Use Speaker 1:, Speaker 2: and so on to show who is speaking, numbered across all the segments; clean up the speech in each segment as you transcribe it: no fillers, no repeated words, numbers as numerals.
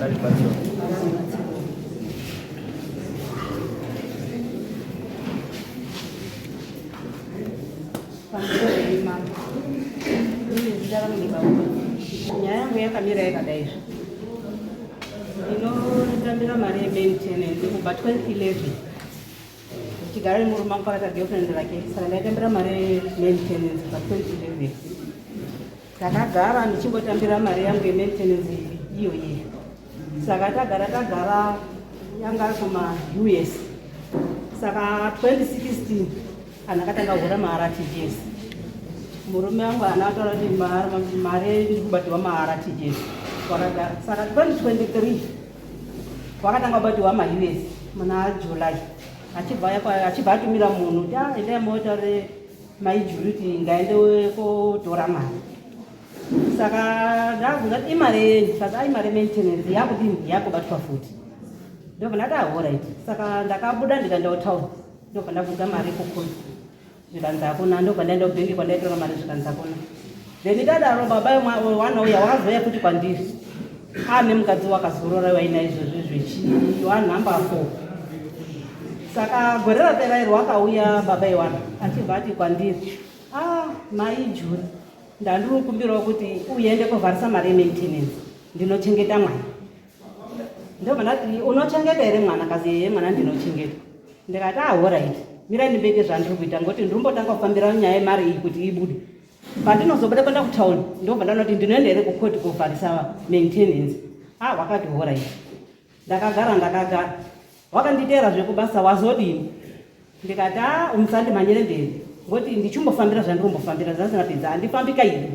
Speaker 1: Vana rubatsiro.
Speaker 2: Nyaya yangu yakamira yakadai izvi. Ndinotambira mari yemaintenance kubva 2011 ndichigara nemurume wangu pakaita girlfriend rake, saka ndaitambira mari yemaintenance kubva 2011. Ndakagara ndichingotambira mari yangu yemaintenance iyoyi. Saka tagara tagara yanga ari kuma US. Saka 2016 anhu akatanga kuhora maRTGS. Murume wangu haana kutaura kuti mari ndiri kubatirwa maRTGS. Wakagara. Saka 2023 wakatanga kubatirwa maUS muna July. Achibva atumira munhu kuti ah, endai motaure mai Juli kuti ngaende kotora mari. Saka ndakabvunza kuti imari yenyu, saka imari maintenance yakudini yakubatwa futi. Ndobva ndati ahorit. Saka ndakabuda ndikaenda kutown, ndobva ndabvunza mari kukoti zvikanzi hakuna. Ndobva ndaenda kubhengi kwandaitora mari zvikanzi hakuna. Then ndadaro baba wana uya wakazouya futi kwandiri ane mukadzi wakazorora waina izvozvo zvechi wa number 4. Saka gore rapera iro wakauya baba iwana achibva ati kwandiri, ah mai Juri, ndandiri kukumbirawo kuti uende kovharisa mari yemaintenance, ndinochengeta mwana. Ndobva ndati unochengeta here mwana? Kazi yeye mwana ndinochengeta. Ndikati ah horaiti, mirai ndimboite zvandiri kuita ngokuti ndirimbotanga kufambira nyaya yemari iyi kuti ibude. Pandinozobuda kuenda kutown ndobva ndanoti ndinoenda here kukoti kovharisa maintenance. Ah wakati horaiti. Ndakagara ndakagara. Wakanditeera zvekubasa wazodini? Ndikati ah umusandimhanyire mberi ngoti ndichimbofambira zvandirimbofambira zvasina pedza handifambi kaini.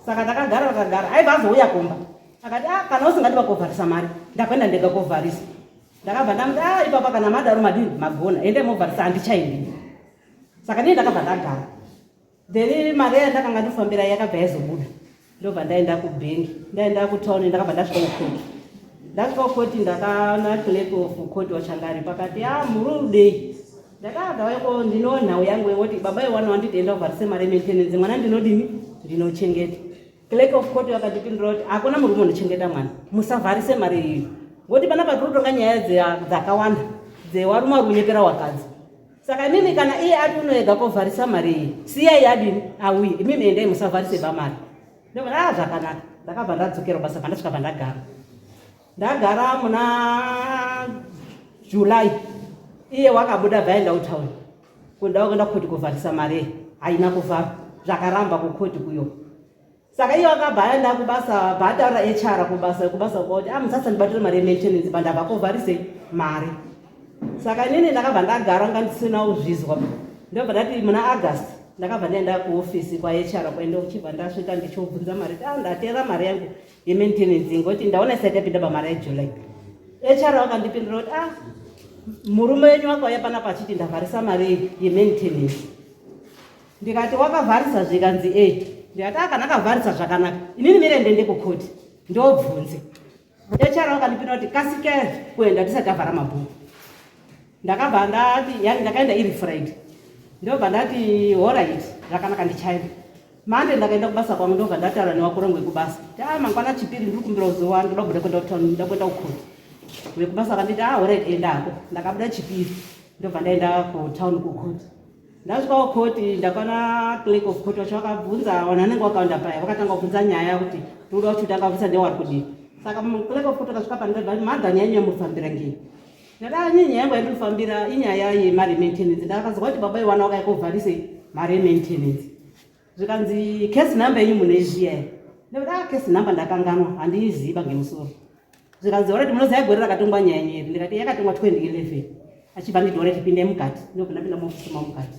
Speaker 2: Saka ndakagara ndakagara aibva azouya kumba akati ah kana usingadi vakovharisa mari ndakuenda ndega kovharisa. Ndakabva ndamuti ah ipapa kana madaro madini magona ende movharisa handichaendi. Saka ndini ndakabva ndagara. Then mari yandakanga ndofambira yakabva yazobuda. Ndobva ndaenda kubhengi, ndaenda kutown, ndakabva ndasvika kukoti. Ndasvika kukoti ndakaona clerk of court wachangari pakati ah muri udei. Ndakabva ko ndino nhau yangu yekuti baba iwana wanditi enda uvharise mari maintenance mwana ndinodini ndinochengeta. Clerk of court vakandipindura kuti hakuna murume unochengeta mwana, musavharise mari iyi. Ngokuti panapa tiri kutonga nyaya dzakawanda dzewarume vari kunyepera wakadzi. Saka imimi kana iye ati unoega kovharisa mari iyi, siyai adini auye, imimi endai musavharise ba mari. Ndobva ah zvakanaka. Ndakabva ndadzokera basa pandasvika pandagara. Ndagara muna July. Iye wakabuda vaenda kutown. Kuenda wakaenda kukoti kovharisa mari haina kuvharwa. Zvakaramba kukoti kuyo. Saka iye wakabva aenda kubasa bhataura HR kubasa kubasa kuti ah musasandibatira mari yemaintenance pandabva kovharise mari. Saka inini ndakabva ndagara nga ndisina kuzvizwa. Ndobva ndati muna August ndakabva ndaenda kuofisi kwaHR kwaenda uchibva ndasvika ndichobvunza mari ah ndatera mari yangu yemaintenance ngoti ndaona isati yapinda pamari yaJuly. HR wakandipindura kuti ah murume wenyu wakauya panapa achiti ndavharisa mari yemaintenance. Ndikati wakavharisa zvikanzi e. Ndikati ah kana akavharisa zvakanaka inini mire ndiende kukoti ndobvunze. HR wakandipindura kuti kasikai kuenda tisati tavhara mabhuku. Ndakabva ndati yani ndakaenda iri Friday. Ndobva ndati horait zvakanaka ndichaenda. Mande ndakaenda kubasa kwangu ndobva ndataura nevakuru vangu vekubasa. Ah mangwana chipiri ndiri kumbira uzowa ndoda kubuda kuenda kutown ndoda kuenda kukoti. Vekubasa vakanditi ah horait enda hako. Ndakabuda chipiri ndobva ndaenda kutown kukoti. Ndasvika kukoti ndakaona clerk of court wacho vakabvunza vanhu vanenge vakawanda paya vakatanga kubvunza nyaya kuti toda kuti utanga kubvunza ndewari kudii. Saka clerk of court akasvika pandabva mother nyaya yenyu yamufambira ngei. Ndakati nyaya yangu yandinofambira inyaya yemari maintenance. Ndakazwa kuti baba iwana wakaikovharise mari yemaintenance. Zvikanzi case number yenyu munoiziva here? Ndakati ah case number ndakanganwa handiiziva ngemusoro. Zvikanzi already munoziva gore rakatongwa nyaya yenyu here? Ndikati yakatongwa 2011. Achibva anditi already pindai mukati. Ndobva ndapinda muofisi mangu mukati.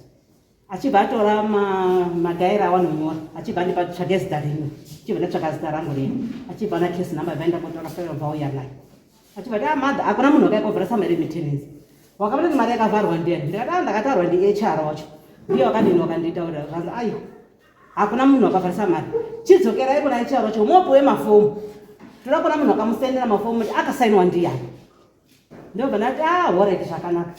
Speaker 2: Achibva atora madaira awanonyora achibva andipa tsvage zita renyu. Achibva ndatsvaga zita rangu renyu. Achibva ana case number vaenda kotora file vauya nayo. Achibva ati ah mother hakuna munhu wakaikovhara mari yemaintenance. Wakaona kuti mari yakavharwa ndiani? Ndikati ah ndakataurwa ndi HR wacho. Ndiye wakadini wakanditaurira zvanzi aiwa hakuna munhu wakavharisa mari. Chidzokerai kuna HR wacho mopiwe mafomu. Toda kuona munhu wakamusendera mafomu kuti akasainwa ndiyani. Ndobva ndati ah horait zvakanaka.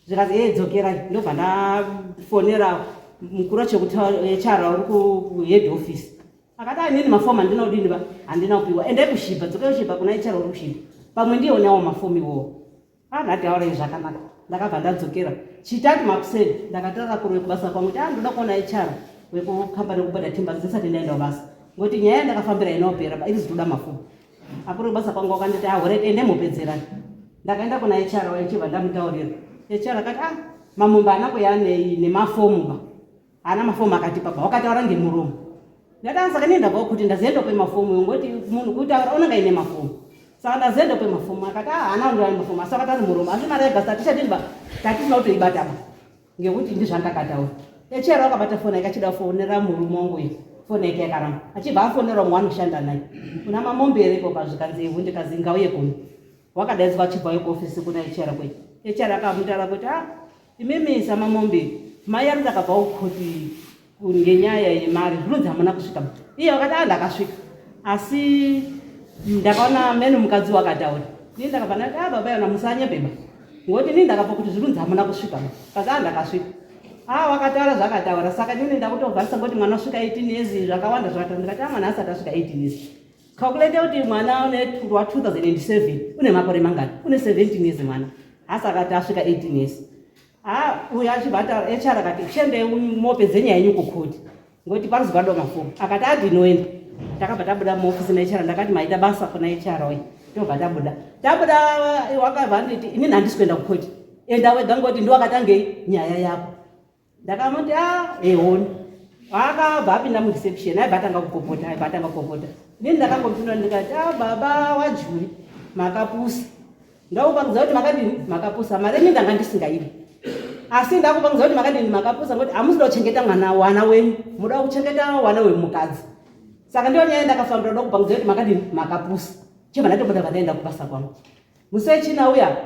Speaker 2: Zvikanzi eh dzokerai. Ndobva ndafonera mukuru wacho HR uri ku head office. Akati anini mafomu handina kudini ba handina kupiwa. Endai kushibha, dzokai kushibha kuna HR uri kushibha. Pamwe ndiye unawo mafomu iwowo. Ah, ndati aurei zvakanaka. Ndakabva ndadzokera. Chitatu makuseni ndakataura kuri wekubasa kwangu kuti ah ndoda kuona HR wekukambani yekubhadha timba ndisati ndaenda kubasa. Ngokuti nyaya yandakafambira inopera ba iri zitoda mafomu. Akuru webasa kwangu wakanditi ah alright ende mopedzerana. Ndakaenda kuna HR waichibva ndamutaurira. HR akati ah mamombe haana kuya nemafomu ba. Haana mafomu akatipa ba wakataura ngemuromo. Ndati saka ini ndabva kuti ndazoenda kwemafomu ngoti munhu kutaura unenge aine mafomu. Saka ndazoenda kwemafomu akati ah haana kundiwa mafomu asi akataura muromo asi mari yagasta hatichadini ba tatisina kutoibata ba ngekuti ndizvandakataura. HR wakabata foni yake achida kufonera murume wangu uyu foni yake yakaramba achibva afonera umwe wanoshanda naye kuna mamombe here ipo pazvikanzi ivhu ndikazi ngauye kuno wakadaidzwa achibva kuofisi kuna HR kwechi HR akamutaura kuti ah Imimi samamombe mai ari ndakabva kukoti ngenyaya yemari zvinonzi hamuna kusvika iye wakati a ndakasvika asi ndakaona mene mukadzi wakataura nii ndakabva ndati a baba yona musanyebeba ngokuti nii ndakabva kuti zvinonzi hamuna kusvika kazi a ndakasvika a wakataura zvakataura saka nini ndakutovharisa ngokuti mwana wasvika 18 years zvakawanda zvakataura ndikati a mwana asati asvika 18 years calculate kuti mwana une wa 2007 une makore mangani une 17 years mwana asi akati asvika 18 years ha uyo achibva ataura hr akati chiendai mopedze nyaya yenyu kukoti ngokuti panozi padoda mafomu akati adinoenda takabva tabuda muofisi mahr ndakati maita basa kuna hr uye tobva tabuda tabuda wakabva anditi inini handisi kuenda kukoti enda wega ngokuti ndiwakatangei nyaya yako ndakamuti a ah, ehoni akabva apinda mureception aibva atanga kukopota aibva atanga kukopota inini ndakangopindura ndikati a ah, baba wajuri makapusa ndakupangidza kuti makadini makapusa mari ini ndanga ndisingaidi asi ndakupangidza kuti makadini makapusa ngokuti hamusi kuda kuchengeta mwana wana wenyu muda kuchengeta wana wemukadzi saka ndiyo nyaya ndakafambira kuda kupangidza kuti makadini makapusa chibva ndatobuda vandaenda kubasa kwangu Musi wechina uya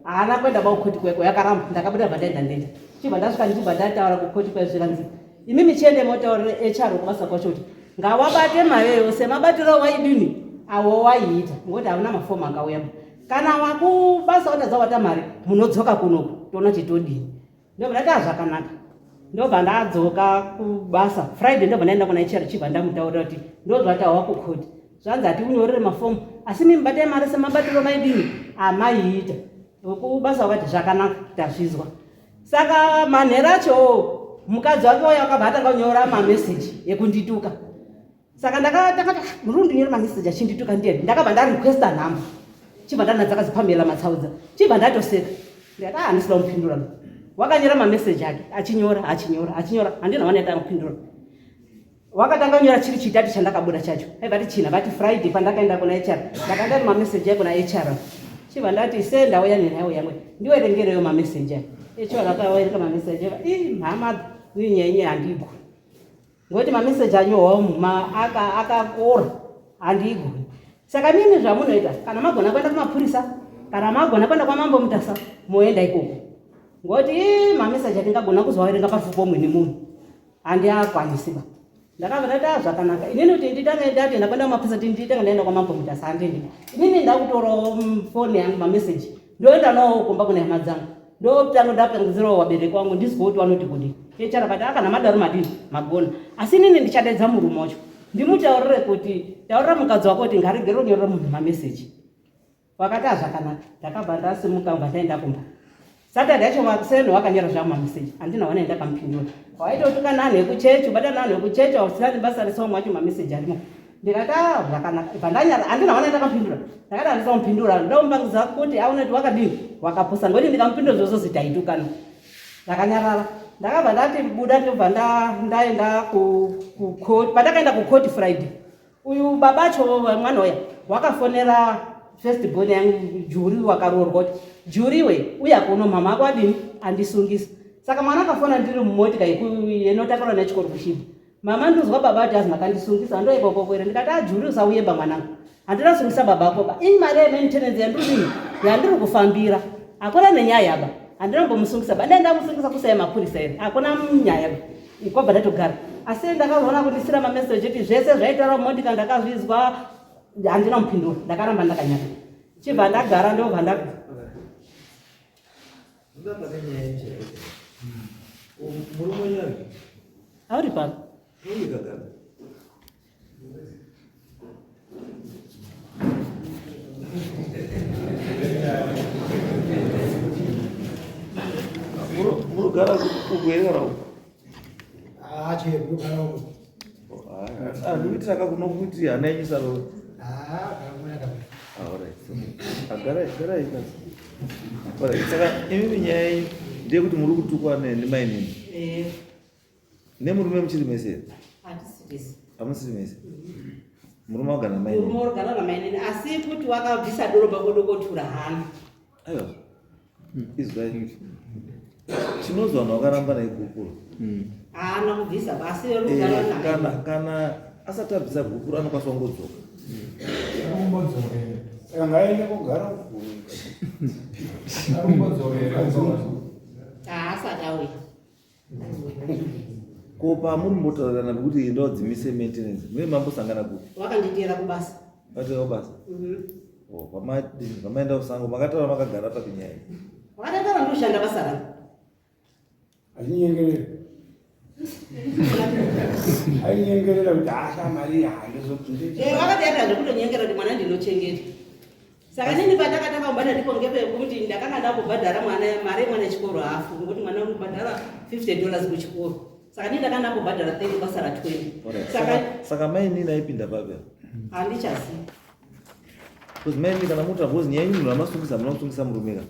Speaker 2: haana kuenda ba kukoti kweko yakaramba ndakabuda bva ndaenda ndenda chibva ndasvika ndichibva ndataura kukoti kwayo zvikanzi imimi chiende motaurire HR kubasa kwacho kuti ngawabate mari yose mabatiro waidini awo waiita ngokuti hauna mafomu akauya kana wakubasa watadza wata mari munodzoka kunoku toona kuti todini ndobva ndati azvakanaka ndobva ndadzoka kubasa friday ndobva ndaenda kuna hr chibva ndamutaurira kuti ndozvatawa kukoti zvanzi hatikunyorere mafomu asi mimi batai mari semabatiro maidini amaiita kubasa wakati zvakanaka tazvizwa saka manhero acho mukadzi wake waya wakabva atanga kunyora mameseji ekundituka saka ndakati ah, muri kundinyora mameseji achindituka ndiyani ndakabva ndarequesta nhamba chibva ndanadza akazipamela matsaudza chibva ndatoseka ndikati ah handisida kumupindura wakanyora mameseji ake achinyora achinyora achinyora handina wana yatanga kupindura wakatanga kunyora chiri chitatu chandakabuda chacho aibva ti china vati friday pandakaenda kuna hr ndakaenda mameseji ayo kuna hr chibva ndati se ndauya nenhaiwo yangu ndiwerengereyo mameseji ayo hr akawerenga mameseji ayo i mhama ninyenye handigoni Ngokuti mameseji anyorwa umu akakora handiigoni. Saka mimi zvamunoita kana magona kuenda kumapurisa kana magona kuenda kwamambo Mutasa moenda ikoko. Ngokuti mameseji atingagona kuzoaverenga pafupo mwene munhu handiakwanisi ba. Ndakabva ndati ah, zvakanaka inini kuti nditange ndati ndakuenda kumapurisa kuti nditange ndaenda kwamambo Mutasa handiendi. Inini ndakutorawo foni yangu mameseji ndoenda nawo kumba kune hama dzangu. Ndotanga ndapangidzirawo vabereki vangu ndizwe kuti vanoti kudii. HR akati akana madaro madini magona. Asi inini ndichadaidza murume wacho ndimutaurire kuti taurira mukadzi wako kuti ngaregere kunyorera munhu mameseji. Wakati azvakanaka. Ndakabva ndasimuka bva ndaenda kumba. Saturday yacho makuseni wakanyora zvangu mameseji handina wana ndakamupindura. Waitotuka nanhu ekuchechi ubata nanhu ekuchechi ausina nebasa rese wamwe wacho mameseji arimo. Ndikati ah zvakanaka. Bva ndanyara handina wana ndakamupindura. Ndakati handisa kumupindura ndomupangidza kuti aone kuti wakadini wakapusa ngokuti ndikamupindura zvozozi taitukana. Ndakanyarara. Ndakabva ndati buda ndobva ndaenda kukoti. Pandakaenda kukoti Friday uyu babacho mwana uya wakafonera first born yangu Juri wakaroorwa kuti Juri we uya kuno mama ako adini andisungisa. Saka mwana akafona ndiri mumotika yenotakurwa nechikoro kushibha. Mama ndozwa baba ati azi makandisungisa ndo ikoko kwere ndikati ajuri ah, usauye ba mwanangu. Handina sungisa baba ako ba. Ini mari ye maintenance yandiri yandiri kufambira. Hakuna nenyaya yaba. Handina kumbomusungisa ba. Ndaenda musungisa kusaya mapurisa here. Hakuna nyaya ba. Ikwabva ndatogara. Asi ndakazoona kundisira ma message eti zvese zvaitaura Monica ndakazvizwa handina mupindura. Ndakaramba ndakanyara. Chibva ndagara ndobva nda Auri pano?
Speaker 1: Munogara uku here kana uku?
Speaker 3: Ah, chero ndogara uku.
Speaker 1: Ah, ndikuitira ka kuno kuti hana yenyu isarove.
Speaker 3: Ah, kana kana.
Speaker 1: Ah, alright. Ah, garai, garai pasi. Alright, saka imimi nyaya yenyu ndeyekuti muri kutukwa nemainini.
Speaker 2: Eh.
Speaker 1: Nemurume muchiri mese here?
Speaker 2: Hatisi tese.
Speaker 1: Hamusiri mese. Murume wagara namainini.
Speaker 2: Murume wagara namainini asi kuti wakabvisa doro pakodokotura hana.
Speaker 1: Aiwa. Izwai. Chinonzi vanhu vakaramba naigupuro.
Speaker 2: Haana kubvisa basi rugara
Speaker 1: eh, kana kana asati abvisa gupuro anokwanisa kungodzoka.
Speaker 4: Kungodzokera. Saka ngaende kugara uku. Kungodzokera.
Speaker 2: Haasati auya.
Speaker 1: Ko pamuri motaurirana pekuti enda udzimise maintenance mune mambosangana kupi?
Speaker 2: Wakanditeera kubasa.
Speaker 1: Vateera kubasa?
Speaker 2: Mhm.
Speaker 1: Oh, pamaenda kusango makataura makagara papi nyaya iyi?
Speaker 2: Wakataura ndoshanda basa rangu.
Speaker 4: Achinyengerera. Ainyengerera kuti asha mari handizopinde.
Speaker 2: Eh, wakataura zvekutonyengera kuti mwana ndinochengeta. Saka nini pandakatanga kubhadhara ndipo ngepekuti ndakanga ndakubhadhara mwana mari yemwana yechikoro hafu ngokuti mwana unobhadhara 50 dollars kuchikoro. Saka nini ndakanga ndakubhadhara 30 kwasara 20.
Speaker 1: Saka saka mai nini aipinda papi?
Speaker 2: Handichazivi.
Speaker 1: Because mai nini kana muta because nyaya yenyu munhu amasungisa hamuna kusungisa murume ka.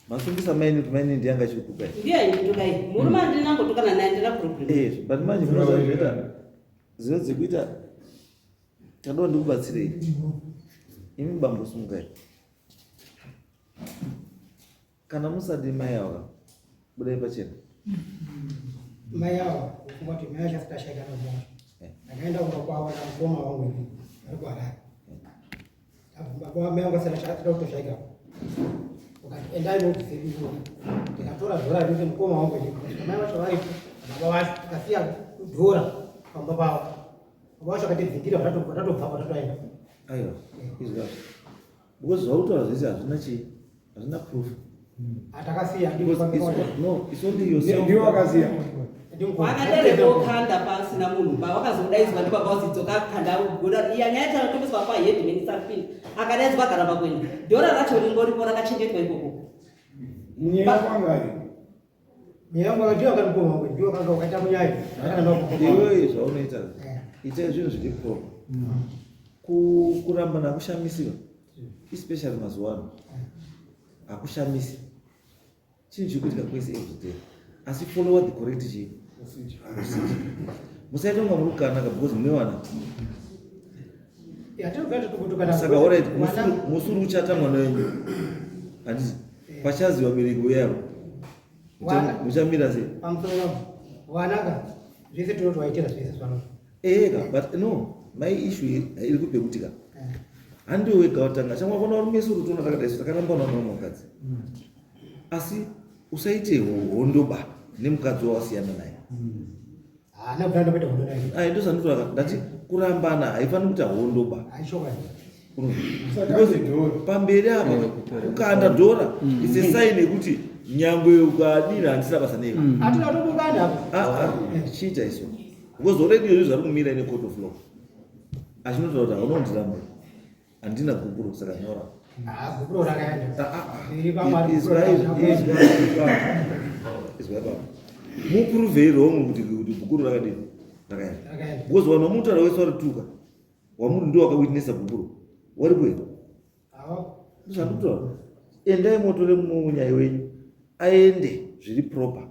Speaker 1: Masungisa mai nini kuti mai nini ndiye anga achikutukai.
Speaker 2: Ndiye ainditukai. Murume andina kumbotukana naye ndina problem.
Speaker 1: Eh, but manje munoziva zvinoita ziva dzekuita Tadoo ndikubatsirei. Imi bambo sumukai. Kana musadi mai ava budai pachena.
Speaker 3: Mai ava kufunga kuti mai vacho asati ashaika nazo.
Speaker 1: Eh.
Speaker 3: Ndakaenda kumba kwavo namukoma wangu ini vari kuHarare. Baba mai vangu asati ashaika kutoshaika. Ukati endai mubvise dura. Ndikatora dhora rese mukoma wangu ini. Mai vacho varipo baba vacho tikasiya dhora pamba pavo. Baba vacho vakatidzingira vatatobva patatoenda.
Speaker 1: Aiwa, izwa. Because zvautaura zvese hazvina chii? Hazvina proof.
Speaker 3: Atakasiya
Speaker 1: Because it's, no, it's only yourself.
Speaker 4: Ndiwo wakasiya.
Speaker 2: Vakadareko kanda pasina munhu ba vakazodaidzwa ndibaba vazidzoka kanda goda iya nyaya yacho kwa headman isapinda akadaidzwa akaramba kuenda dhora racho ringoripo rakachengetwa ikoko
Speaker 4: Munyeya kwanga
Speaker 1: Iwewe zvaunoita ita zvinhu zviri proper. Kurambana hakushamisiwa especially mazuva ano hakushamisi chinhu chiri kuitika kwese everyday asi follow the correct chii procedure. Musaita kunga muri kukanaka because mune vana saka alright musi uri kuchata mwana wenyu handiti pachazi vabereki uyaro muchamira sei
Speaker 3: pamusoro wanaka zvese tinotovaitira zvese zvanoda
Speaker 1: eheka but no my issue iri kupekutika eh. handiwe wega watanga chamwa kona varume suru toona takadai so takaramba na mwana mukadzi mm. asi usaite hondo ba nemukadzi wawasiyana naye mm.
Speaker 3: Haana kubvira ndamboita hondo naye.
Speaker 1: Ayi ndozvandinotaura ndati kurambana haifaniri kuita hondo ba. Because pamberi apa ukanda dhora mm. it's a sign yekuti nyangwe ukadini handisina basa newe.
Speaker 3: Mm. Hatina kutobukana apa.
Speaker 1: Ah ah chiita iso. Because already izvo zvari kumira in court of law. Achinotaura kuti hauna kundiramba. Handina gupuro saka nyora.
Speaker 3: Ah, gupuro rakaenda.
Speaker 1: Ah, ah. Izwa izwa baba. Muprove wrong kuti kuti gupuro rakadini? Rakaenda. Because vanhu vamutaura wese varituka. Wamuri ndio wakawitnessa gupuro. Wari kuenda. Ndozvandikutaura. Endai motore munyai wenyu aende zviri proper.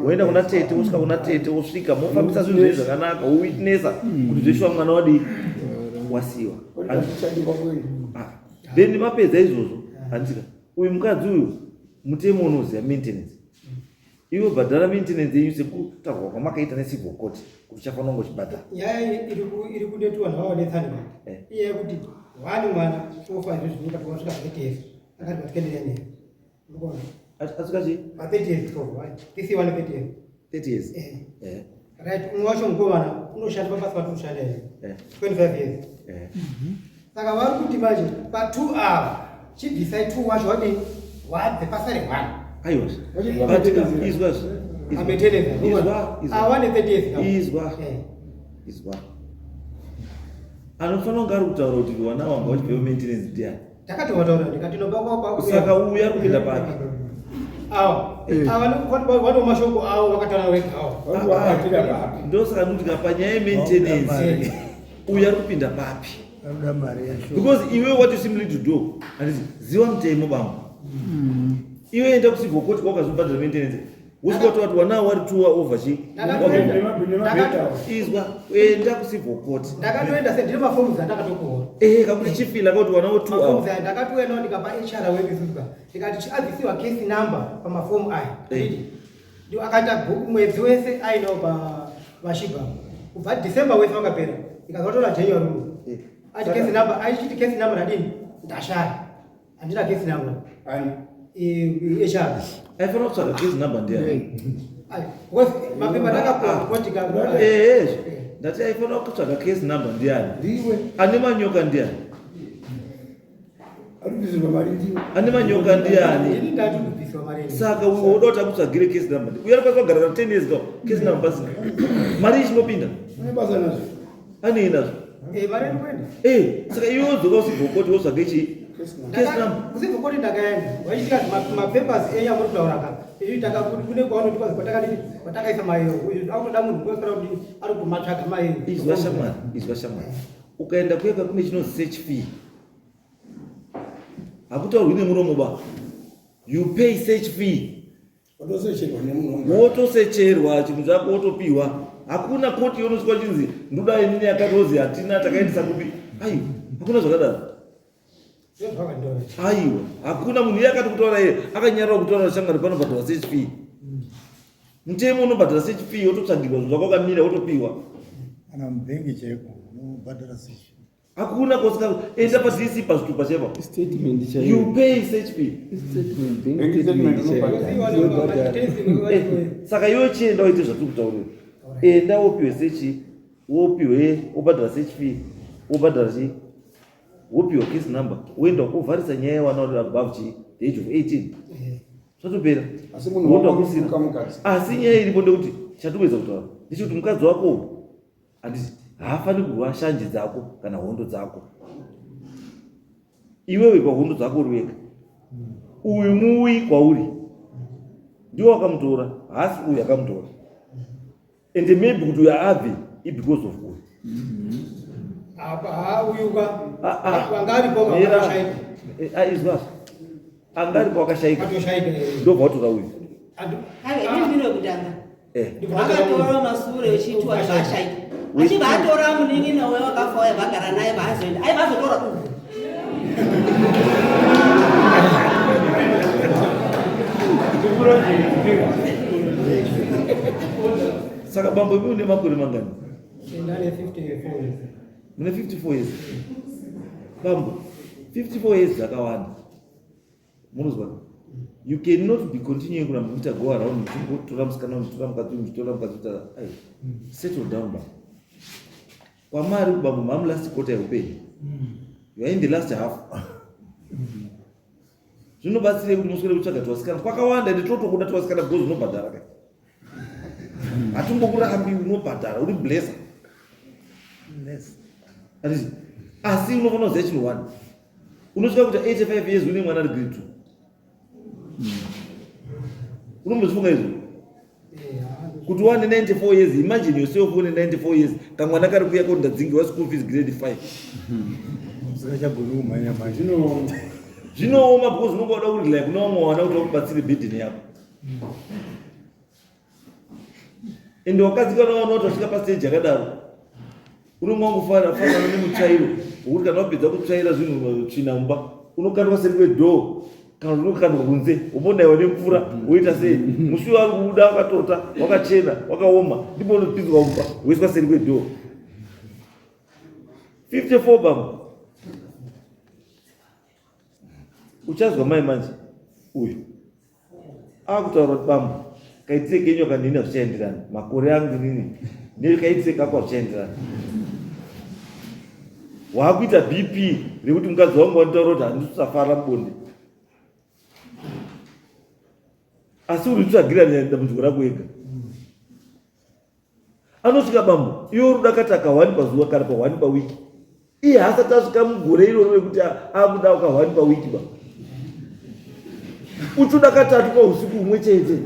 Speaker 1: Woenda kuna tete wosvika kuna tete wosvika mofambisa zvinhu zvenyu zvakanaka wowitnessa kuti zveshuwa mwana wadii wasiwa. Ah, then mapedza izvozvo handika uyu mukadzi uyu mutemo unoziva maintenance iwe bhadhara maintenance yenyu sekutaurwa kwamakaita necivil court kuti uchafanira kunge uchibhadhara.
Speaker 3: Nyaya iri kunetiwa navaonetsani
Speaker 1: eh.
Speaker 3: inyaya yekuti one mwana ofa izvo zvinokati wasvika 30 years akati patwenty nine years
Speaker 1: Asvika chii?
Speaker 3: Pa 30 years so why? This one 30 years.
Speaker 1: 30 years.
Speaker 3: Eh.
Speaker 1: Eh.
Speaker 3: Right, umwe wacho mukomana unoshanda pabasa pati unoshanda here?
Speaker 1: Eh.
Speaker 3: 25 years.
Speaker 1: Eh.
Speaker 3: Saka vari kuti manje pa 2 hour chibvisai 2 wacho wadii? Wabve pasare 1.
Speaker 1: Aiwa. But izwa zve.
Speaker 3: Ameteleza.
Speaker 1: Izwa, izwa.
Speaker 3: Awane 30 years.
Speaker 1: Izwa.
Speaker 3: Eh.
Speaker 1: Izwa. Anofanira kunge ari kutaura kuti vana wanga vachibva maintenance ndiani?
Speaker 3: Takatovatora ndikati
Speaker 1: no Saka uyu ari kupinda papi?
Speaker 3: Awa. Ava vano mashoko avo vakataura wega awo.
Speaker 4: Vanobatira papi?
Speaker 1: Ndosaka ndikuti panyaya yementenance uyu ari kupinda papi?
Speaker 5: Anoda mari yacho.
Speaker 1: Because iwe what you simply to do, handiti ziva mutemo bambo. Iwe enda kucivil court kwakazobhadhara maintenance. Wosvika kuti wana wari tuwa over chi. Izwa enda kucivil court.
Speaker 3: Ndakatoenda se ndine maforms andakatopuwa.
Speaker 1: Eh kakuti chifila kakuti wana wo 2
Speaker 3: Maforms aya ndakatoenda ndikapa HR wedu isusu ndikati chiabvisiwa case number pamafomu aya.
Speaker 1: Eh.
Speaker 3: Ndio akaita book mwedzi wese ainawo pa vashiba. Kubva December wese wakapera. Ndikazotora January uno.
Speaker 1: Eh.
Speaker 3: Ati case number aichiti case number ndadini? Ndashaya. Handina case number.
Speaker 4: Ani?
Speaker 3: HR.
Speaker 1: Aifanira kutsvaga case number ndiani?
Speaker 3: Ai, because mapepa ndakapuwa kuti ka
Speaker 1: Eh, eh. Ndati aifanira kutsvaga case number ndiani?
Speaker 4: Ndiwe.
Speaker 1: Ane manyoka ndiani?
Speaker 4: Ari kubvisirwa mari ndiwe.
Speaker 1: Ane manyoka ndiani?
Speaker 3: Ini ndati kubviswa mari.
Speaker 1: Saka uyu woda kuti akutsvagire case number. Uyu anokwanisa kugara 10 years ago. Case number pasina. Mari ichinopinda.
Speaker 4: Une basa nazvo.
Speaker 1: Anei nazvo?
Speaker 3: Eh, mari inoenda.
Speaker 1: Eh, saka iwe wodzoka kucivil court wotsvage chii? Case number.
Speaker 3: Kucivil court ndakaenda. Vachitika mapapers enyu amuri kutaura ka. Izvi takakuti kune kwavanoti kwazi kwatakadini kwatakaisa mayo. Uyu akutoda munhu kwesara kuti ari kumatsvaga mayo.
Speaker 1: Izwa shamwari, izwa shamwari. Ukaenda kuyeka kune chinonzi search fee. Hakutaurwi nemuromo ba. You pay search fee.
Speaker 4: Watosecherwa nemunhu.
Speaker 1: Wotosecherwa chinhu chako wotopiwa. Hakuna koti yonosvika chinzi ndoda inini yakatozi hatina takaendesa kupi. Aiwa, hakuna zvakadaro.
Speaker 3: Zvakandora.
Speaker 1: Aiwa, hakuna munhu iye akati kutaura iye akanyarara kutaura shamwari panobhadharwa search fee. Mutemo unobhadhara search fee wototsvagirwa zvinhu zvako wakamira wotopiwa.
Speaker 5: Kana mubhengi chaiko unobhadhara search.
Speaker 1: Hakuna kosika enda pa DC pazvitupa chaipo.
Speaker 6: Statement chaiyo.
Speaker 1: You pay search fee.
Speaker 6: Statement, bank
Speaker 4: Bank
Speaker 6: statement
Speaker 4: statement
Speaker 6: chaiyo. Unobhadhara.
Speaker 1: Eh, saka iwe chienda uite zvatiri kutaurira. Enda wopiwe search, wopiwe wobhadhara search fee, wobhadhara chi wopiwa case number, woenda wovharisa nyaya yewana vari above chi the age of 18. Zvatopera.
Speaker 4: Asi munhu
Speaker 1: Woenda
Speaker 4: wako
Speaker 1: kusina.
Speaker 4: kutuka mukadzi.
Speaker 1: Asi nyaya iripo ndekuti chatikuedza kutaura ndechekuti mukadzi wako handiti haafaniri kurwa shanje dzako kana hondo dzako. Iwewe pahondo dzako uri wega. Uyu muuyi kwauri ndiwo wakamutora, haasi uyu akamutora. And maybe kuti uyu abve i because of uyu.
Speaker 3: Apa ha uyu ka.
Speaker 1: Ah, ah.
Speaker 3: Wanga aripo
Speaker 1: Mira.
Speaker 3: wakashaika.
Speaker 1: Eh, ah, izwazvo. Anga aripo wakashaika.
Speaker 3: Wakatoshaika.
Speaker 1: Ndobva watora uyu.
Speaker 2: Aiwa, ini ndino kutanga.
Speaker 1: Eh.
Speaker 2: Vakatora masure vechitwa zvashaika. Achibva atora munin'ina uya wakafa uya vagara naye vazoenda. Ai vazotora uyu.
Speaker 1: Saka bambo imi une makore mangani?
Speaker 3: Ndane 54 years.
Speaker 1: Mune 54 years. Bambo, 54 years dzakawanda. Munozwa? You cannot be continuing kuramba muchiita go around muchingotora musikana muchitora mukadzi uyu muchitora mukadzi uyu. Ai, settle down bambo. Kwamari bambo mamu last quarter yeupenyu. You are in the last half. Zvinobatsirei kuti muswere kutsvaga twasikana kwakawanda ende totokuda twasikana because unobhadhara kai. Hatimbokurambi unobhadhara uri blesser. Handiti? Asi unofanira kuziva chinhu one. Unosvika kuti 85 years une mwana ari grade 2. Unombozvifunga izvo? Kuti wane 94 years, imagine yourself une 94 years, kamwana kari kuuya koti ndadzingiwa school fees grade 5.
Speaker 5: Usingachagoni kumhanya mhanya.
Speaker 1: Zvinooma because unonga wada kurely kuna vamwe vana kuti vakubatsire burden yako. Ende wakadzi kana waona kuti wasvika pastage yakadaro, unonga wangofanana nemutsvairo wekuti kana wapedza kutsvaira zvinhu tsvina mumba, unokandwa seri kwedhoo kana kuti unokandwa kunze, wombonaiwa nemvura, woita sei? Musi uyo ari kubuda wakatota, wakachena, wakaoma, ndipo unopinzwa mumba, woiswa seri kwedhoo. 54 bambo. Uchazwa mai manje uyu akutaura kuti bambo kaitire kenyu akanini hazvichaenderana, makore angu inini nekaitire kako hazvichaenderana. Waakuita BP rekuti mukadzi wangu wanditaura kuti handisi kusafara mubonde, asi uri kutsvagira dambudziko rako wega. Anosvika bambo iwe uri kuda kataka 1 pazuva kana pa 1 pawiki. Iye haasati asvika mugore iroro rekuti akuda ukahwani pawiki ba. Uchoda katatu pausiku humwe chete.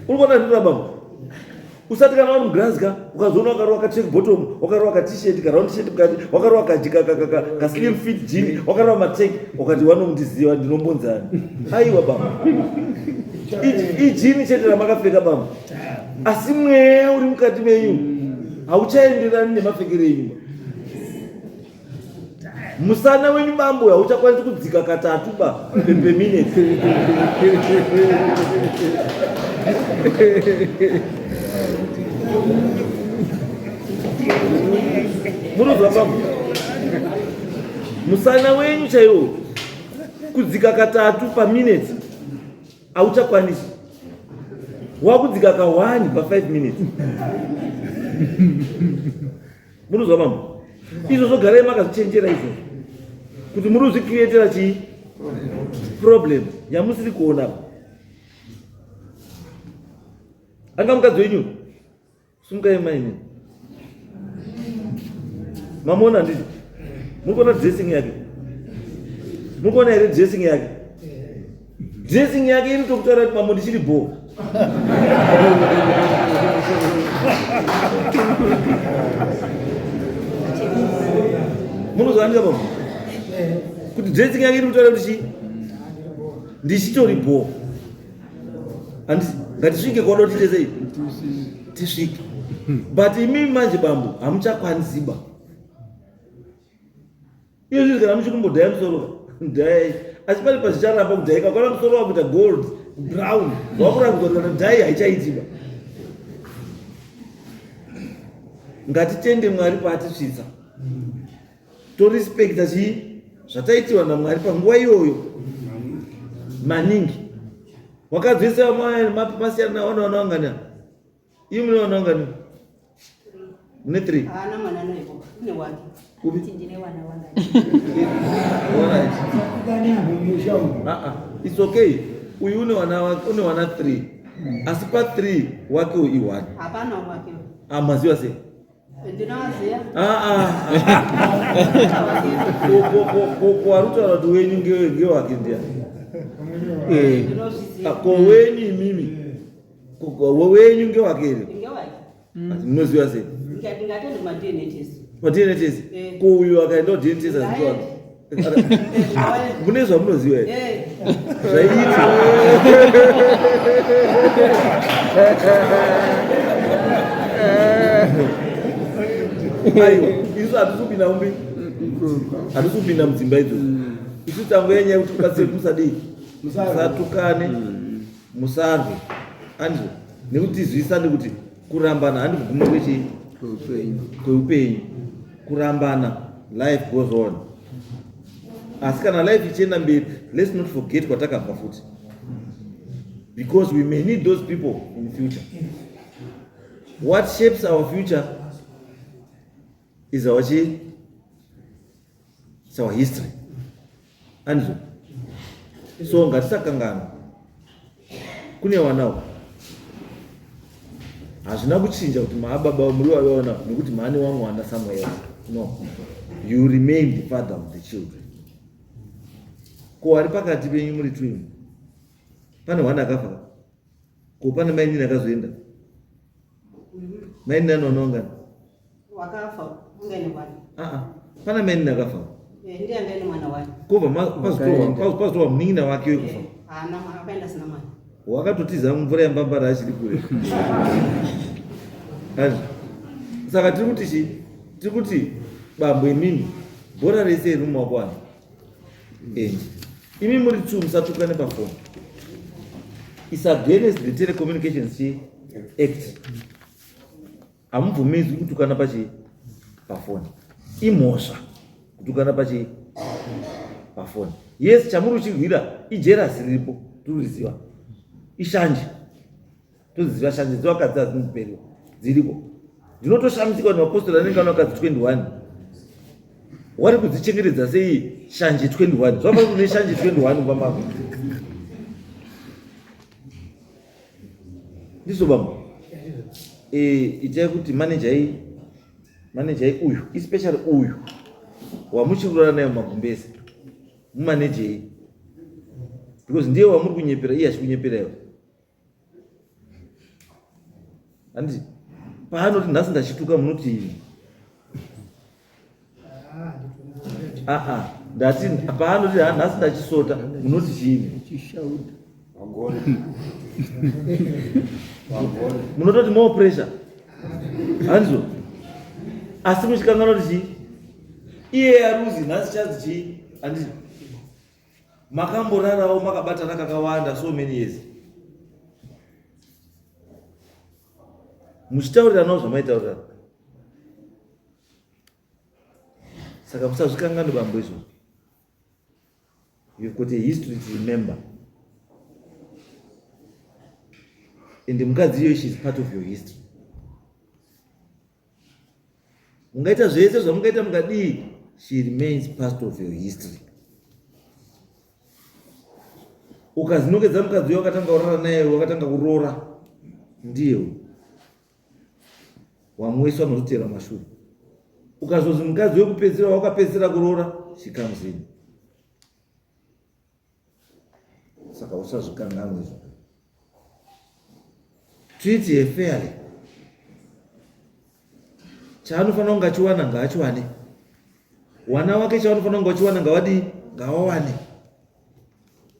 Speaker 1: Uri kuona ndinoda baba? Usati kana uri mugirazi ka ukazoona wakarova ka check bottom, wakarova ka t-shirt, ka round shirt mukati, wakarova ka ka ka ka ka slim fit jean, wakarova mateki, wakati wanomundiziva ndinombonzani. Aiwa baba. Ijini chete ramakapfeka baba. Asi mweya uri mukati menyu hauchaenderani nemapfekero enyu. Musana wenyu bambo hauchakwanisi kudzika katatu ba pemineti. Munozwa bambo? Musana wenyu chaiwo kudzika katatu pamineti hauchakwanisi wakudzika ka 1 pa 5 minutes munozwa mambo izvozvo garai makazvichenjera izvozvo kuti muri kuzvikrietera chii problem yamusiri kuona anga mukadzi wenyu Sumukai maini. Mamuona handiti? Muri kuona dressing yake? Muri kuona here dressing yake? Dressing yake iri tokutaura kuti mambo ndichiri bho. Munozwa baba? Kuti dressing yake iri kutaura kuti chii? Ndichitori bho. Handiti ngatisvike kwada kuti tiite sei? Tisvike. But imimi manje bambo hamuchakwanisi ba. Iyo zvinhu kana muchikumbodhaya musoro dhayai. Asi pane pazvicharamba kudhaika kana musoro wakuita gold, brown, wakuramba kuti kana dhai haichaiti ba. Ngatitende Mwari paatisvitsa. Torespecta chii zvataitiwa naMwari panguva iyoyo maningi. Wakadzisa masiyana nawana wana wangani? Iwe mune wana wangani? Mune 3.
Speaker 2: Haana mwana noipo, une wake.
Speaker 1: Kupi?
Speaker 7: Ndine wana wangani.
Speaker 1: Alright. Ah ah, it's okay. Uyu une wana wake, une wana 3. Asi pa 3 wake uyu i 1.
Speaker 2: Hapana wake.
Speaker 1: Ah, maziva sei?
Speaker 2: Ndinowaziva.
Speaker 1: Ah ah. Ko ko ko ko arutaura kuti wenyu ngewake ndiani?
Speaker 6: Eh.
Speaker 2: Ndinozviziva.
Speaker 1: Ah, ko wenyu imimi. Ko wenyu ngewake here?
Speaker 2: Ngewake.
Speaker 1: Munoziva sei?
Speaker 2: Ndingatende kuma DNA test.
Speaker 1: Ma DNA test.
Speaker 2: Eh.
Speaker 1: Ko uyu akaenda DNA test azviwana. Mune zvamunoziva here?
Speaker 2: Eh.
Speaker 1: Zvaiitwa. Aiwa, isu hatisi kupinda mumbi. Hatisi kupinda mudzimba idzodzo. Isu tangu yenyaya yekuti tibatsire kuti musadii. Musatukane, musarwe. Andizvo. Nekuti tizwisane kuti kurambana handi kuguma kwechii? Kweupenyu. Kurambana, life goes on. Asi kana life ichienda mberi, let's not forget kwatakabva futi. Because we may need those people in future. What shapes our future is our chi? It's our history. Andizvo. So ngatisakanganwa. Kune wanawo. Hazvina kuchinja kuti maababa muri vaona nekuti maane wamwe wana somewhere else. No. You remain the father of the children. Ko ari pakati penyu muri twin. Pane hwana akafa. Ko pane mainini akazoenda. Mainini anoona ungani?
Speaker 2: Wakafa ungani mwana.
Speaker 1: Ah ah. Pana mainini akafa.
Speaker 2: Eh, ndiye angani mwana wake.
Speaker 1: Kobva pazotorwa munin'ina wake wekufa.
Speaker 2: Eh, haana mwana, akaenda asina mwana.
Speaker 1: Wakatotiza mvura yambambara achiri kure. Azvi. Saka tiri kuti chi? Tiri kuti bambo imimi bhora rese riri mumaoko ani? Enyu. Imi muri two musatukane pafoni. It's against the Telecommunications chi Act. Hamubvumidzwi kutukana pachi pafoni. Imhosva kutukana pachi pafoni. Yes, chamuri uchirwira ijerasi riripo, tiriziva. Ishanje. Toziva shanje dzevakadzi hadzinoperiwa. Dziriko. Ndinotoshamisika kuti mapostori anenge ane vakadzi 21. Wari kudzichengetedza sei shanje 21? Zvafana kune shanje 21 mumba mako. Ndizvo bambo. E, itai kuti manejai manejai uyu especially uyu wamuchirurana naye mumagumbezi mumanejei because ndiye wamuri kunyepera iye achikunyepera iwe handiti paanoti nhasi ndachituka munoti aa ndati paanoti nhasi ndachisota munoti chiini munototi more pressure handizo asi muchikanganwa kuti chii iye aruzi nhasi chazi chii handiti makamborarawo makabatana kakawanda so many years muchitauriranawo zvamaitaurirana saka musazvikanganwe bambo izvozvo you've got a history to remember and mukadzi iyoyo she is part of your history mungaita zvese zvamungaita mungadii she remains part of your history ukazinongedza mukadzi uyo wakatanga kurara naye wakatanga kuroora ndiye wamwe wese vanozotera mashure ukazozi mukadzi wekupedzisira wakapedzisira kuroora she comes in saka usazvikanganwe izvo treat her fairly chaanofanira kunge achiwana ngaachiwane wana wake chaanofanira kunge achiwana ngawadii ngawawane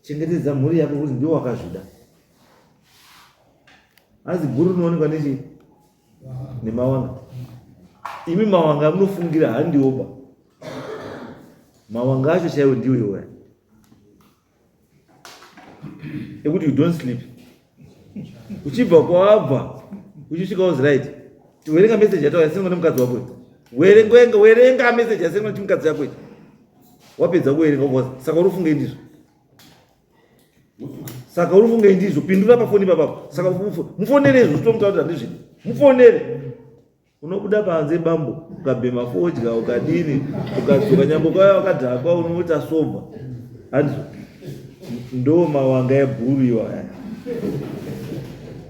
Speaker 1: chengetedza mhuri yako kuti ndiwo wakazvida hanzi guru rinoonekwa nechii nemawanga imi mawanga amunofungira handioba mawanga acho chaiwo ndiwo iwaya ekuti you don't sleep uchibva kwawabva uchisvika was right werenga message yataura yasengwa nemukadzi wako werenga werenga message yasengwa nechimukadzi chako ichi wapedza kuwerenga saka uri ufunge ndizvo saka uri funge ndizvo pindura pafoni papapo saka mufonere izvo zvitomuta kuti handizvidi mufonere unobuda panze bambo ukabhema fodya ukadini ukadzoka nyangwe ukauya wakadhakwa unoita sobha handizvo ndo mawanga ebhuru iwaya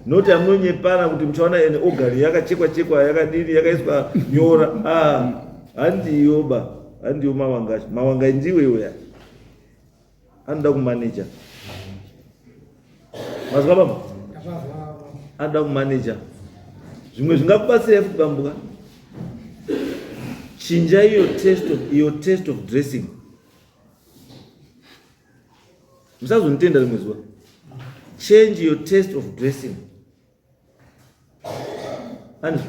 Speaker 1: noti amunonyepana kuti muchaona ene ogani yakachekwa chekwa yakadini yakaiswa nyora ah, handiyo ba handiyo mawanga acho mawanga ndiwe iweya anoda kumaneja mazwa baba anoda kumaneja zvimwe zvingakubatsirai futi bambuka chinja iyo taste of, iyo taste of dressing musazonitenda rimwe zuva change your taste of dressing And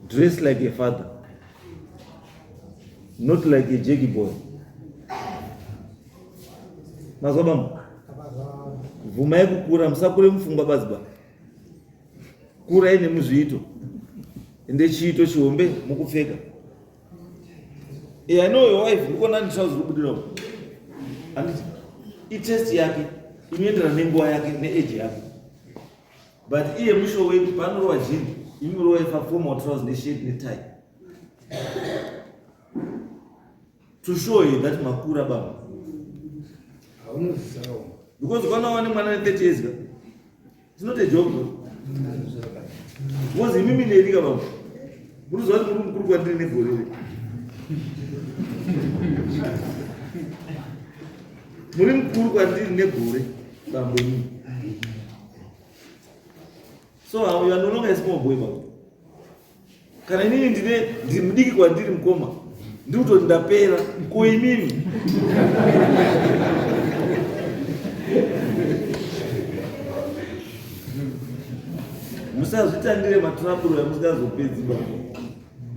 Speaker 1: dress like a father, not like a jaggy boy. Mazwa bambo, bvumai kukura, musakure mupfungwa bazi ba. Kurai nemuzviito, ende chiito chihombe mukupfeka. Yeah, I know your wife, ndikuona nditrousers rikubudira uko. Handiti itest yake inoenderana nenguva yake neage yake. But iye musho wedu panorova jini, imi rova ifa formal trousers neshirt netie. To show you that makura baba. Because kana wane mwana ne 30 years ka. It's not a joke bro. Because imimi neni ka baba. Munoziva kuti muri mukuru kwandiri negore re. Muri mukuru kwandiri negore bambo imimi. So you are no longer a small boy baba. Kana inini ndine ndiri mudiki kwandiri mukoma. Ndiri kutoti ndapera ko imimi. Musazvitangire matraburo yamusingazopedzi baba.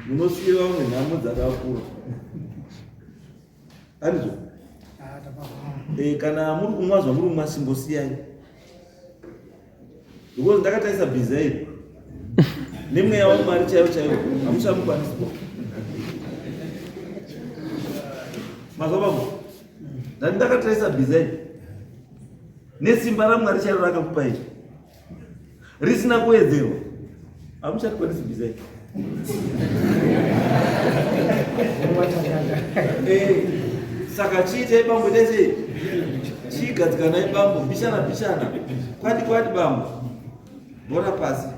Speaker 1: Munosiira vamwe nhamo dzakakura. Handizvo? Eh, kana muri kumwa zvamuri kumwa chimbosiyai. Because ndakatarisa bhiza iri nemweya wamwari chaiwo chaiwo hamuchamukwanisi ko mazwa baba ndati ndakatarisa bhiza iri nesimba ramwari chairo rakakupa iri risina kuwedzerwa hamuchatikwanisi bhiza iri eh, saka chiitai bambo tese chigadzikanai bambo bishana bishana kwadi kwadi bambo bhora pasi.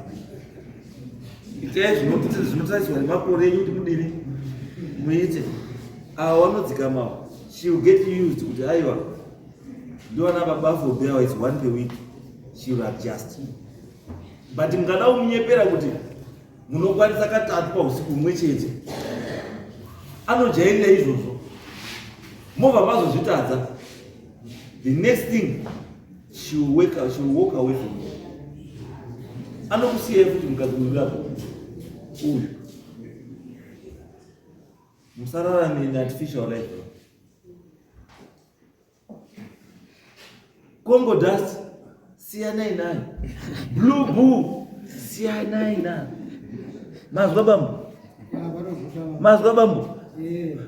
Speaker 1: Itai zvinotariswa nemakore enyu kuti mudini muite. Ava vanodzikamawo. She will get used kuti aiwa ndiwana baba for bear is one per week. She will adjust. But mukada kumunyepera kuti munokwanisa katatu pausiku humwe chete, anojairira izvozvo, mobva mazozvitadza. The next thing she will wake up, she will walk away from you. Anokusiyai futi mukadzi uyu apo uyu. Musararame in artificial life. Congo dust siyanai nayo. Blue bull siyanai nayo. Mazwa bambo? Mazwa bambo?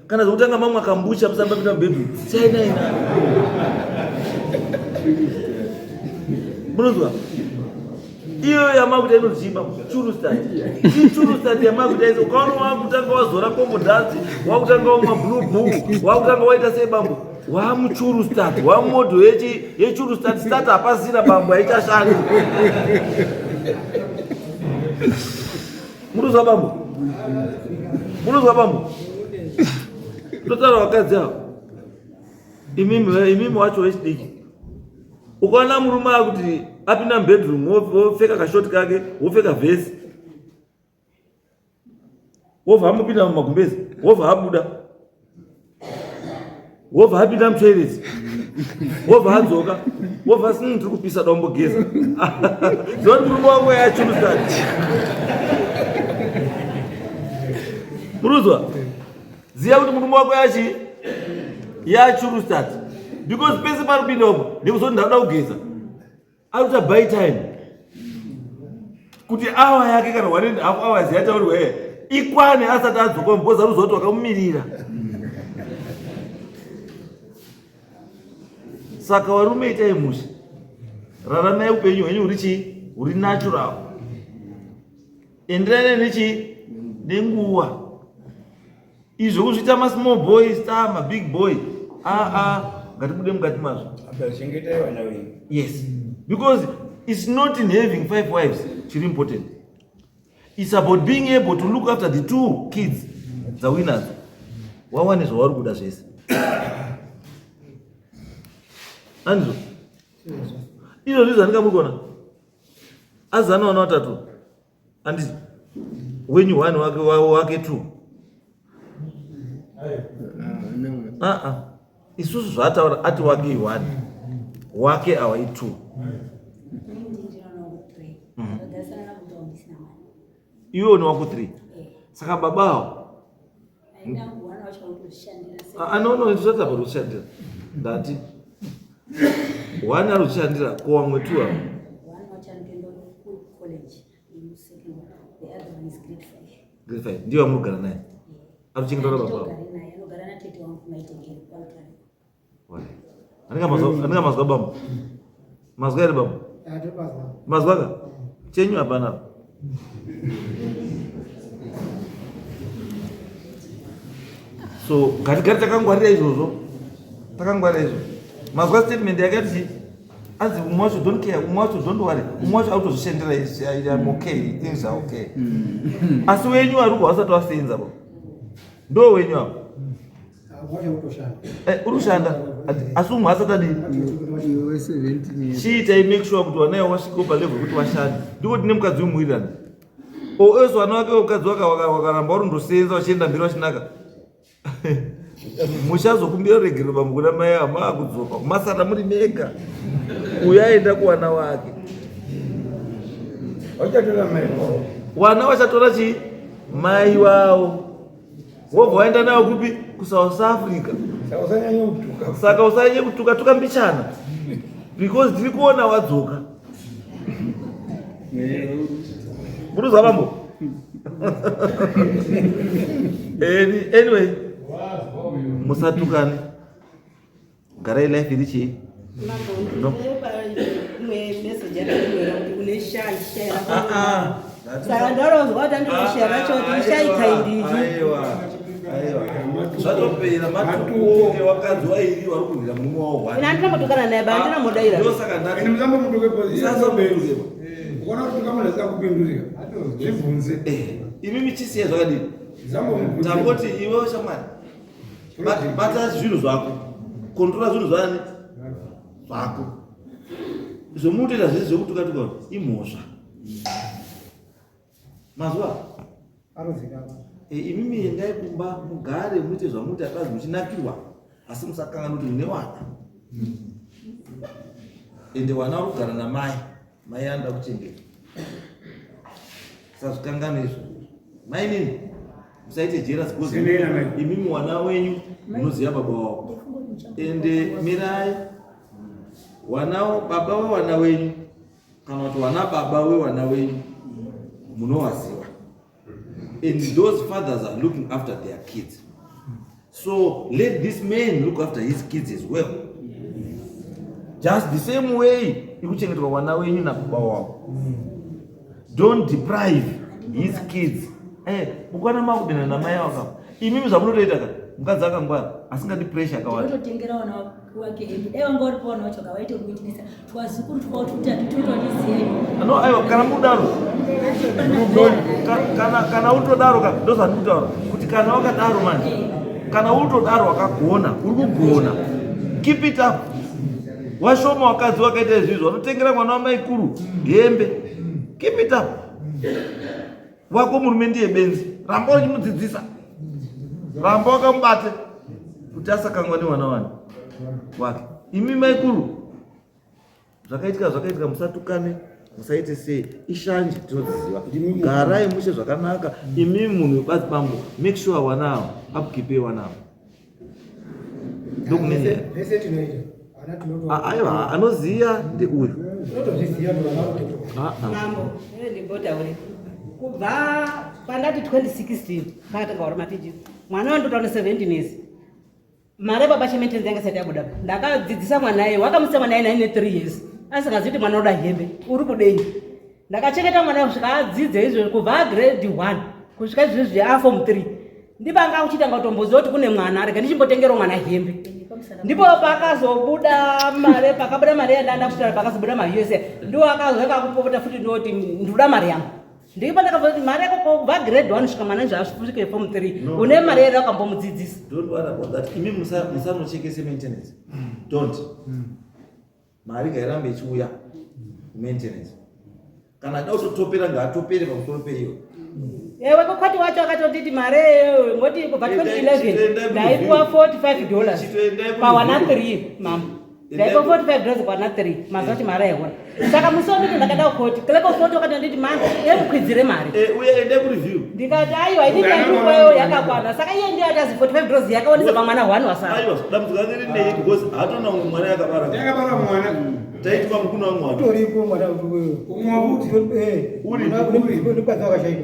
Speaker 1: Kana zvekutanga mamwe akambucha musamba pinda mubedroom siyanai nayo. Munozwa? Iyo yamakuta inodzimba churu start. Ichuru start yamakuta izo ukaona wakutanga wazora Congo dust, wakutanga wamwa blue bull, wakutanga waita sei bambo? Wamuchuru start, wamodo yechi yechuru start, start hapasina bambo haichashandi. Munozwa bambo? Munozwa bambo? Totaura vakadzi ava. Imimi imimi wacho wechidiki. Ukaona murume akuti apinda mubedroom wopfeka kashoti kake, wopfeka vhesi. Wobva amupinda mumagumbezi, wobva abuda. Wobva apinda mutoilet. Wobva adzoka. Wobva asini ndiri kupisa dombo geza. Zoti murume wangu yachurusani. Muruzwa? Ziya kuti murume wako yachi yachurusati. Because pese pari kupinda uko ndikuzoti ndakuda kugeza. Ari kuita buy time. Kuti hour yake kana 1.5 hours yataurirwa iye ikwane asati adzoka because ari kuziva kuti wakamumirira. Saka varume itai mushe. Raramai upenyu hwenyu huri chii? Huri natural. Enderanai nechii? Nenguva. Izvo kuzviita masmall boy star mabig boy. Ah ah, ngatibude mukati mazvo.
Speaker 4: Chengetai vana venyu.
Speaker 1: Yes. Because it's not in having 5 wives chiri important. It's about being able to look after the 2 kids dzawinadzo. Wawane zvauri kuda zvese. Andizvo? Izvo ndizvo zvandinga muri kuona. Azana vana vatatu. Andizvo? Wenyu 1 wake wake 2. Ah ah. Isusu zvaataura ati wake 1. Wake awa i2. Iwe une wako 3. Saka baba awo. Ah, no, no, it's not about kushandira. Ndati one ari kushandira ko wamwe two avo. Grade 5. Ndiyo amurugara naye. Ari kuchengeta baba avo. Andinga mazwa bambo. Mazwa here bambo? Mazwa ka? Chenyu hapana. So ngatigare takangwarira izvozvo. Takangwarira izvozvo. Mazwa statement yakati chii? Anzi umwe wacho don't care, umwe wacho don't worry, umwe wacho autozvishandira izvi, I'm okay, things are okay. Asi wenyu ari wasati wasenza baba. Ndo wenyu apo. Uri kushanda asi umwe asati adii? Chiitai make sure kuti vana ivo vasvike palevel yekuti vashande. Ndiko tine mukadzi wemuwirirana. O ese vana vake mukadzi wakaramba uri ndosenza vachienda mberi vachinaka. Muchazokumbira regerero bambo kuna mai ava maakudzoka kumasara muri mega. Uyo aenda kuwana wake.
Speaker 4: Vachatora mai wavo.
Speaker 1: Wana vachatora chii? Mai wavo. Wobva waenda nayo kupi? KuSouth Africa.
Speaker 4: Saka usanyanye kutuka.
Speaker 1: Saka usanyanye kutuka tuka mbichana. Because tiri kuona wadzoka. Munozwa bambo? Anyway, musatukane. Garai life iri chii?
Speaker 2: No. Saka ndorozwa kuti andinoshaya racho kuti ishaika indiji.
Speaker 1: Zvatopera matuko wakadzi wairi wari kurwira murume wawo
Speaker 2: one. Ina andina mutukana naye ba andina mudaira.
Speaker 1: Ndosaka ndati.
Speaker 4: Ine musambo mutuke po.
Speaker 1: Musambo mutuke.
Speaker 4: Ukaona kuti tuka munhu asingakupindurika. Zvibvunze.
Speaker 1: Imi michisiya zvakadini? Tangoti iwe shamwari, bata zvinhu zvako, kontrola zvinhu zvani zvako. Zvomunotoita zvese zvekutuka tuka imhosva. Mazuva e, imimi endai kumba mugare muite zvamuti akazi muchinakirwa asi musakanganwa kuti mune wana ende wana uri kugara namai mai anoda kuchengeta sazvikanganwa izvo mainini musaite jealous because imimi wana wenyu munoziva baba wavo ende mirai wana baba wewana wenyu kana kuti wana baba wewana wenyu munowaziva and those fathers are looking after their kids so let this man look after his kids as well just the same way ikuchengetwa wana wenyu nababa wavo don't deprive his kids. Eh, mukwana makudena namai avo ka imimi zvamunotoita ka mukadzi akangwara asingadi pressure akawanda.
Speaker 7: Ndototengera wana wake hembe dai wanga uripo wana wacho kawaitokuitinisa twazukuru twavo tutatu totondiziyei.
Speaker 1: No, aiwa kana mudaro kana kana utodaro ka ndozvandikutaura kuti kana wakadaro manje kana utodaro wakagona uri kugona keep it up. Washoma wakadzi wakaita izvizvo vanotengera mwana wamaikuru hembe keep it up. Wako murume ndiye benzi ramba uchimudzidzisa ramba wakamubate kuti asakangwa nemwana wani wake. Imi maikuru zvakaitika zvakaitika musatukane musaite sei ishanje tinodziziva garai mushe zvakanaka imi munhu webadzi bambo make sure wanawo upkeep wanawo ndokunenyaya
Speaker 3: Zvese tinoita. Ana tinoto.
Speaker 1: Aiwa anoziya ndeuyu.
Speaker 3: Tinotozviziva kuti vana vanototora.
Speaker 1: Ah, ah.
Speaker 2: Mambo, iwe ndimbotaure. Kubva pandati 2016 pakatanga hwaro mapiji mwana wandotaura 17 years mari yababa chementenzi yanga isati yabuda ndakadzidzisa mwana iye wakamusiya mwana iye naine 3 years asingazivi kuti mwana unoda hembe uri kudei ndakachengeta mwana kusvika adzidze izvo kubva grade 1 kusvika izvizvi aform 3 ndipo anga akuchiita nga kutomboziva kuti kune mwana rega ndichimbotengerawo mwana hembe ndipo pakazobuda mari pakabuda mari yandanda kutaura pakazobuda mausa ndiwo akazoeka kupopota futi ndoti ndikuda mari yangu ndipo ndakabva kuti mari yako kubva grade 1 kusvika mwana zvaasvike form 3
Speaker 1: No.
Speaker 2: une mari yere wakambomudzidzisa
Speaker 1: Don't worry about that. Imi musanochekese maintenance. Don't. Mari ngairambe ichiuya maintenance. Kana ada kutotopera ngaatopere pamusoro peiyo.
Speaker 2: Ewe kukhoti wacho akatonditi mari eyo ngoti kubva 2011 ndaipuwa 45 dollars pawana 3 mama ndaipuwa 45 dollars pawana 3 mazuva kuti mari aihora saka musi wanditi ndakada kukhoti clerk of court wakatonditi ma yekukwidzire mari
Speaker 1: Eh, uye endai kureview.
Speaker 2: Ndikati aiwa ini ndandikupayo yakakwana saka iye ndiye atazi 45 dollars yakawanisa pamwana one wasara.
Speaker 1: Aiwa dambudziko rake rinei because haatona umwe mwana yakabara.
Speaker 4: Yakabara mwana.
Speaker 1: Taiti pamukuna wangu mwana.
Speaker 3: Utoripo mwana uyu.
Speaker 4: Umwe wakuti.
Speaker 3: Eh.
Speaker 1: Uri.
Speaker 3: Uri mukadzi wakashaika.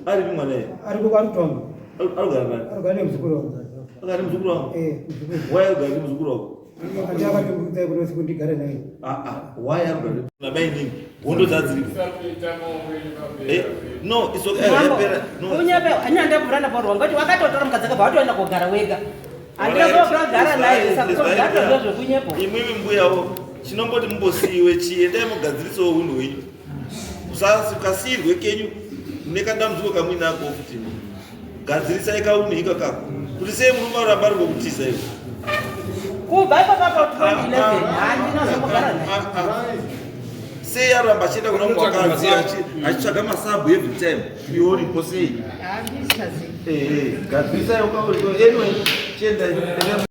Speaker 1: Ari mwana iye.
Speaker 3: Ari ari kutonga.
Speaker 1: Ari kugara nani?
Speaker 3: Ari kugara nemuzukuru wangu.
Speaker 1: Akati muzukuru wangu.
Speaker 3: Eh, muzukuru.
Speaker 1: Why ari kugara nemuzukuru wako?
Speaker 3: Ati akati kuno siku ndigare naye.
Speaker 1: Ah ah, why ari kugara na mai nini? Hondo dzadziripo. Eh, no, it's okay.
Speaker 2: Mambo,
Speaker 1: Yapera. No.
Speaker 2: unyepe anyanda kuvhura ndapaurwa ngoti wakatotora mukadzi akabva watoenda kogara wega. Handina kugara naye saka kugara zvekunyepo.
Speaker 1: Imwimi mbuyawo chinomboti mumbosiiwe chiendai mugadzirisewo unhu hwenyu. Ukasiyirwe kenyu mune kadambudziko kamuinako futi. Gadzirisai kaunhu ikakako. Kuti sei murume aramba ari kukutiza iwe?
Speaker 2: Kubva ipapo 2011 handina zombogara naye.
Speaker 1: Sei aramba achienda kuna mumwe wakadzi achitsvaga masabhu every time iwe uripo sei?
Speaker 2: Handichazivi.
Speaker 1: Eh, eh, gadzirisai ukauripo anyway chiendai.